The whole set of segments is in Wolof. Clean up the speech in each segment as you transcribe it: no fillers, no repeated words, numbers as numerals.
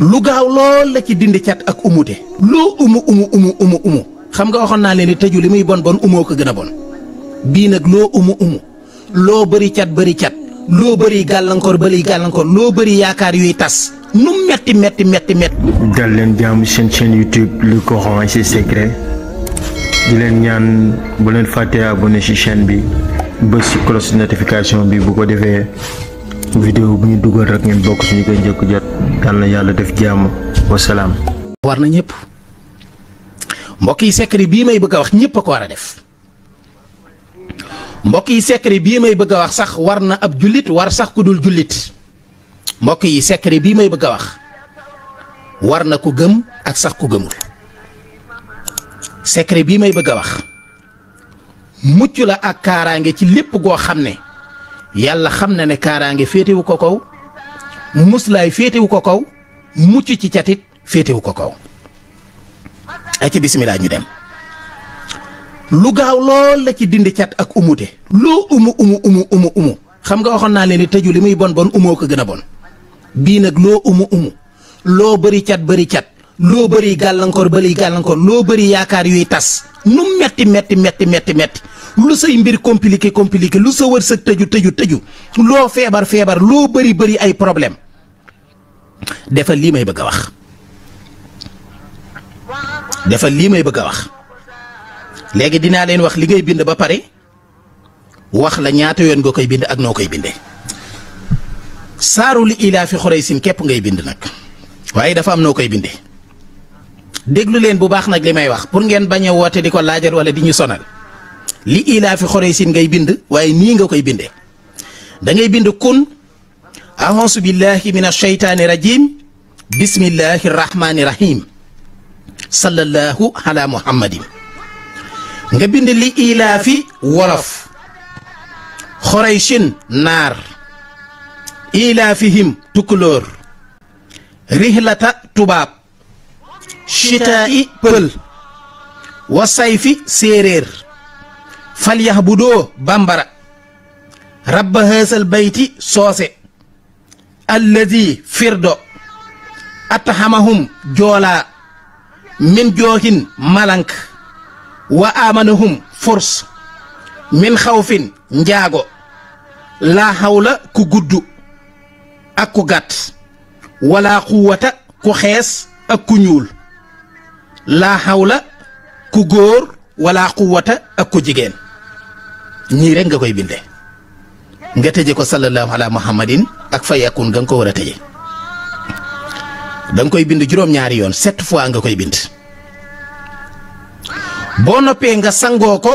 lu gaaw lool la ci dindi cat ak umute loo umu xam nga waxoon naa leen ni tëju li muy bon umoo ko gën a bon bii nag loo umu loo bëri cat loo bëri gàllankoor loo bëri yaakaar yuy tas nu metti. dal leen jàmm seen chaîne YouTube le Coran et ses secrets di leen ñaan bu leen fàttee abonné ci chaîne bi bës ci cloche notification bi bu ko defee vidéo bu ñu dugal rek ngeen bokk suñu koy njëkk jot dal na yàlla def jàmm wasalaam. war na ñëpp mbokk yi secret bii may bëgg a wax ñëpp a ko war a def mbokk yi secret bii may bëgg a wax sax war na ab jullit war sax ku dul jullit mbokk yi secret bii may bëgg a wax war na ku gëm ak sax ku gëmul secret bii may bëgg a wax mucc la ak kaaraange ci lépp goo xam ne yàlla xam na ne kaaraange féetewu ko kaw muslaay féetewu ko kaw mucc ci catit féetewu ko kaw ay ci bismillah ñu dem lu gaaw lool la ci dindi cat ak umute loo umu xam nga waxoon naa leen ni tëju li muy bon umoo ko gën a bon bii nag loo umu loo bëri cat loo bëri gàllankoor loo bëri yaakaar yuy tas nu metti lu say mbir compliqué lu sa wërsëg tëju loo feebar loo bëri ay problème defal lii may bëgg a wax léegi dinaa leen wax li ngay bind ba pare wax la ñaata yoon nga koy bind ak noo koy bindee saaru li ilaafi Xuraysin képp ngay bind nag waaye dafa am noo koy bindee déglu leen bu baax nag li may wax pour ngeen bañ a woote di ko laajal wala di ñu sonal li ilaafi Xuraysin ngay bind waaye nii nga koy bindee da ngay bind kun a'uuzu billahi minash shaytaani rajim bismillahi rahmaani rahim sallallahu ala muhammadin nga bind li ilaafi wolof Xuraysin naar ilaafihim tukulóor rihlata tubaab chitaa'i pël wa sayfi séeréer falyahbudoo bambara rabba haasal bayti soose alladi firdo athamahum joolaa min joohin malank wa amanahum furs min xawfin njaago laa hawla ku guddu ak ku gàtt wala quwwata ku xees ak ku ñuul laa hawla ku góor wala quwwata ak ku jigéen ñii rek nga koy bindee nga tëje ko sallallahu ala muhammadin ak fa yakun nga ko war a tëje da nga koy bind juróom-ñaari yoon 7 fois nga koy bind boo noppee nga sangoo ko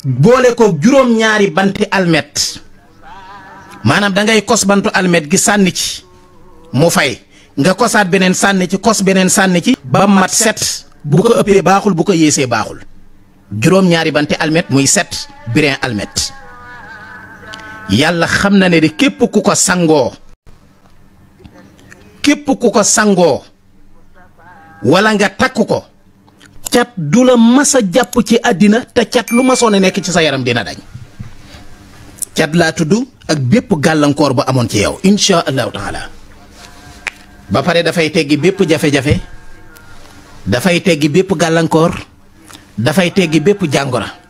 boole ko juróom-ñaari banti almet maanaam da ngay kos bantu almet gi sànni ci mu fay nga kosaat beneen sànni ci kos beneen sànni ci ba mat 7 bu ko ëppee baaxul bu ko yéesee baaxul juróom-ñaari banti almet muy 7 brin almet yàlla xam na ne de képp ku ko sangoo wala nga takk ko cat du la mas a jàpp ci àddina te cat lu masoon a nekk ci sa yaram dina dañ cat laa tudd ak bépp gàllankoor ba amoon ci yow insha allahu taala ba pare dafay teggi bépp jafe-jafe dafay teggi bépp gàllankoor dafay teggi bépp jàngora